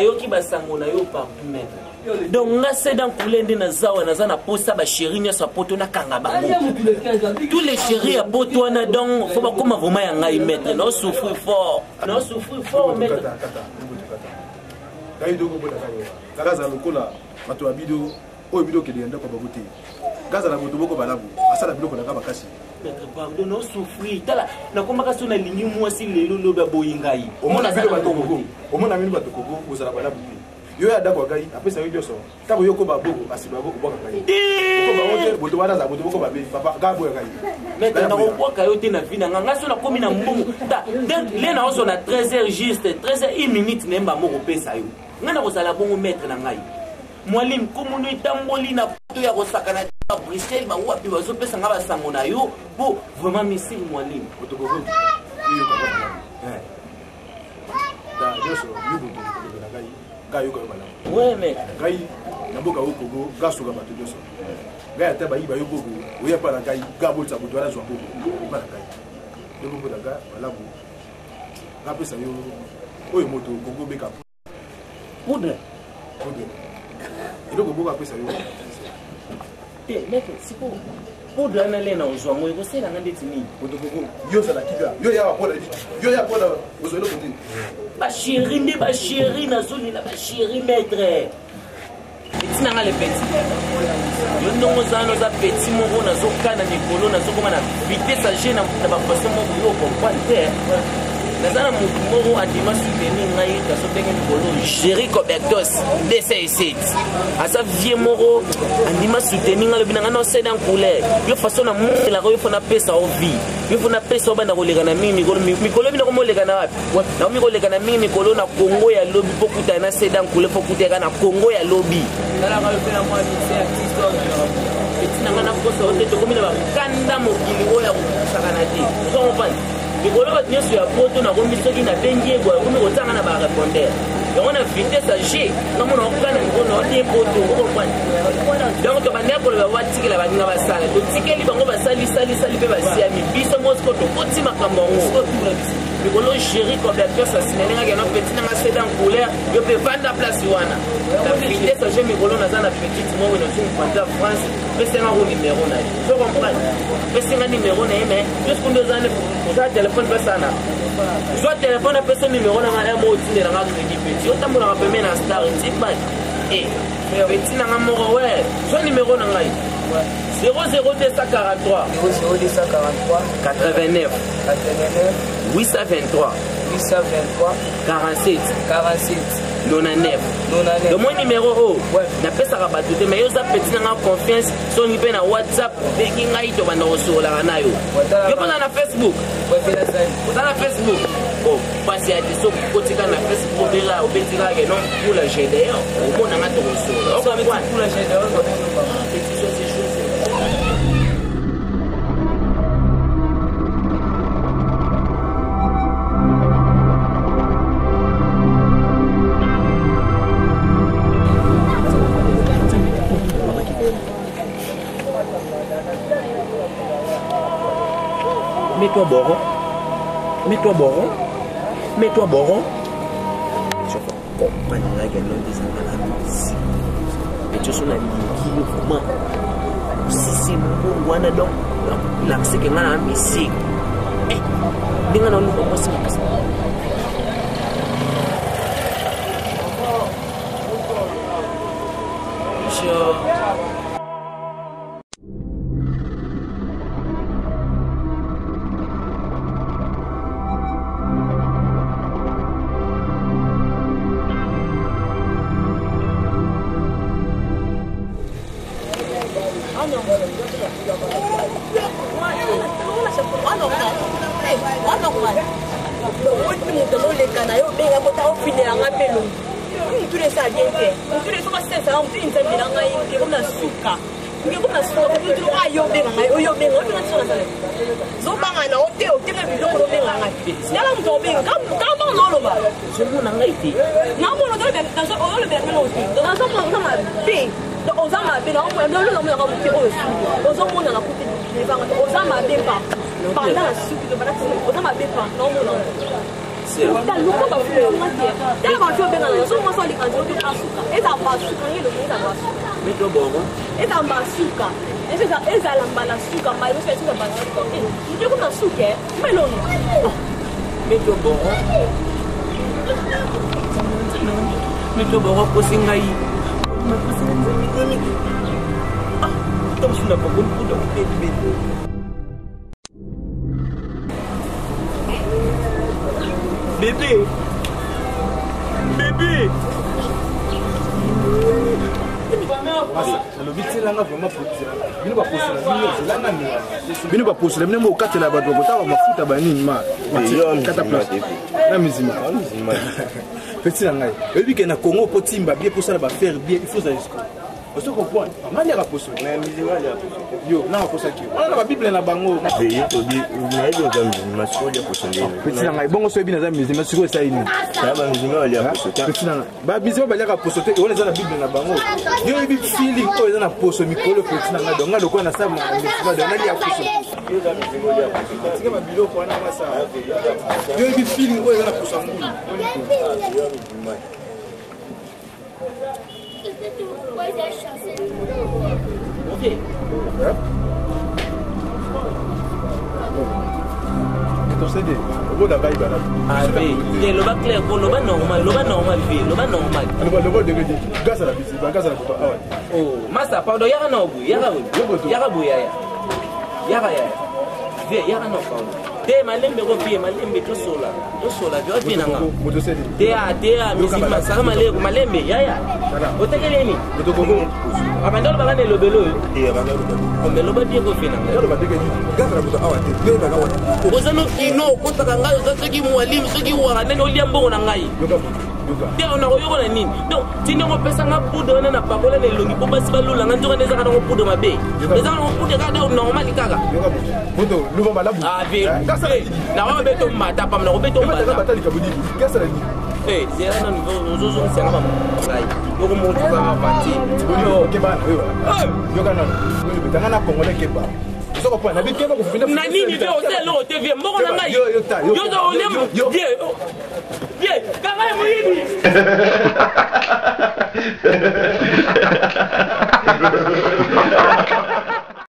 Nayoki basango na yo partout, maître. Donc nga se dans couleur nde naza wana, naza na posa ba chéri nyonso ya poto nakanga bango, tous les chéris ya poto wana. Donc faut bakoma vraiment ya ngai, maître. Nao souffrir fort, nao souffrir fort, maître. Ngai ndoko obotaka yo kaka azala lokola bato ya bido oyo bido okende ya ndako ya bango te. Gazala moto moko malamu, asala biloko na nga makasi. Maître, pardon, nao souffrir. Tala, nakomaka so nalingi mwasi lelo, lobi aboyi ngai. Omona bino bato koko, omona bino bato koko, ozala malamu te. Yo ya ndako ya ngai apesa yo nyonso. Ntango yo okoma bongo, asima yango obwaka ngai. Okoma yango te, moto wana aza moto moko mabe, papa. Ngai aboya ngai. Maître, nakobwaka yo te na vie na nga. Ngai so nakomi na mbongo ta le naozwa na 13 heures juste, 13 heures 1 minute, nayemba moko kopesa yo. Ngai nakozala bongo, maître na ngai Mwalimu. Komunu etamboli na poto ya kosakana te, ba Bruxelles, bawapi bazopesa nga basango na yo po vraiment misiri Mwalimu. Moto koko yoyoka ta nyonso yo moto kolobela ngai, ngai ayoka yo malamu. Ouais, maître. Ngai na mboka oyo Kongo, ngai asuka bato nyonso. Ngai ata bayiba yo bongo, oya mpa na ngai, ngai abolisa moto wana, azwa bongo mpa na ngai. Yo bongo na ngai malamu, ngai apesa yo oyo moto Kongo obeka. Poudre. Poudre, eloko moko apesa yo. Te, maître, sikoyo poudre wana le na ozwa yango ekosalanga ndeti nini? Moto koko, yo ozala kika, yo ya mpona, yo ya mpona ozwa eloko te. Bachéri nde bachéri, nazolela bachéri, maître. Petit na nga, le petit, yo ndongo oza wana, oza petit moko. Nazokana mikolo, nazokoma na vitesse age na bafaçon moko yo comprendre te. Naza na motu moko andima soutenir ngai, nazobenge mikolo Géri Cobertos 207. Aza vie moko andima soutenir ngai. Alobi na ngai noseda couleur yo façon namonelaka yo, fo napesa yo vie, yo fo napesa yo. Banda koleka na mingi mikolo, mikolo bino komoleka na wapi? Nakomi koleka na mingi mikolo na Kongo ya lobi mpo kutana na seda nkule, fo kutaka na Kongo ya lobi. Petit na ngai, nakosa yo te, tokomi na bakanda mokili oyo ya kokosakana te. Ozo comprendre? Mikolo bato nyonso ya poto nakomi, soki nabengi ye boye, akomi kotianga na barépondeur yango na vitesse ya g. Ngamona okana mikolo na otie poto, okomprendre? Donc tobandaki koloba batikela baninga basala, totikeli bango, basalisalisali mpe basiami biso moko. Siko tokoti makambo yango mikolo. Géri Cobertos asinalengaki yango. Petit nanga sedan couleur, yo mpe vanda place wana na vitesse age. Mikolo naza na petite moko nazwi mopanzi ya France, pesenga ko numero na ye. Ozo comprendre? Pesenga numero na ye. Mais yo sikoyo nde oza oza telefone, pesana zwa telefone, apesa numero na ngai mo otindela nga crédit. Petit, otambolaka pembe na star tipani e petit na nga moko. We zwa numero na ngai: 00243 00243 89 89 823 823 47 47 99. 99. Donc moi numéro oyo napesaka bato te, mais yo oza petit na nga confiance. Songi mpe na WhatsApp, obengi ngai, tobanda kosololaka na yo. Yo mpoza na Facebook, oza na Facebook o pasi ya te. Soki okotika na Facebook, obela obeti kaka ke non Pula Gédéon, omonanga, tokosolola. Ocomprendre, petit José José? Mets-toi boron. Mets-toi boron. Mets-toi boron. Tu vas comprendre là que non des analyses. Mais tu es nalingi yo vraiment. Sisi mbongo wana, donc lakiseke nga na misiki ndenge na oluka mwasi makasi. Sure. Oti moto azoleka na yo, obenga kota, ofinela nga mpe elongi. Mutuna esala bien te. Mutuna esoko asesaka mutuna nzambe na ngai ngekomi na suka, ngekomi na suka. Mutuna oyo obenga ngai, oyo obenga, obenga ntiso nasala zobanga na yo te. Oteka biloko, obenga ngai tala moto obenga kaka na oloba. Ozomona ngai te. Naomona ozolobela ngelo te. Nazomona oza mabe, oza mabe. Naomonaka moke oyo suki ozomona na kuti devanga, oza mabe pa banda na suki, oza mabe pa naomona. sœur. Luka bafuanga te. Tala bafi obengana yo. Soki mwasi oleka nzela obi asuka. Eza basuka nge elongi eza basuka. Mets-toi boro. Eza basuka. Ezala mbala suka mbala nyonso eza basuka. Moto ekoma suka ma elongi. Mets-toi boro. Mets-toi boro akosi ngai. Akosi ngai. Ah, ntango mosusu na pakoli kuta kobebebe. Bébé. Bébé. Nalobi tielanga vraiment bino baposola bino zelanga bino baposola bino bokatela bato bakotaka mafuta banini ma kata place na mizima petit na ngai oyebi ke na Congo po timba bien posala bafaire bien, il faut ozala escroc. Ozo comprendre? Ngai aliaka poso yo nanga posaki wana na babible na bango. Petit na ngai, bongo so oyebi naza musulman, sikoyo esali nini? Petit na ngai, bamusulman baliaka poso te, wana eza na bible na bango. Yo oyebi feeling oyo eza na poso mikolo, petit na ngai. Donc ngai lokola nasala na musulman, donc nalia poso, tika babiloko wana masa. Yo oyebi feeling oyo eza na poso ya ngulu. Ok. Tosede oboda ngai bana. Ave, te loba clair ko, loba normal, loba normal vie, loba normal. Loba ndenge di gasa na bisi bagasa na buto awa. Oh, masa, pardon, yaka na obu, yaka obu. Yaka boye yaya. Yaka yaya. Vie, yaka na pardon. Te malembe ko vie, malembe tosola. Tosola vie vie nanga. Moto sede. Te a te a musique masaka malembe, malembe yaya. Otekeli nini? Moto kongo. Abanda loba kana elobelo oyo. Ombe loba bien ko vie nanga. Loba ndenge di gasa na buto awa te yo baka wana. Oza no kino okotaka ngai, oza soki mwalimu soki waka nani olia mbongo na ngai. Yoka moto yoka. Te nakoyoka na nini? Donc ti ndenge opesanga poudre wana na pakola na elongi mpo basi balula nga, nzoka nde ezaka nango poudre mabe, ezaka nango poudre kaka donc normal kaka. Yoka moto moto luba malamu. Ah, vie nakobeta mbata pamba, nakobeta mbata. Bata likambo nini gasa na nini? Eh, zela nanu, ozozongisanga bangai yoko motukanga pati. Keba na yo, yoka nano betanga na congolais, keba ozokopa na bikeba kofina. Na nini vie? Oza eloko te vie, mbongo na ngai. Yo, yo, ta, yo. Yo olem Yo. vie vie kanga ye moyibi.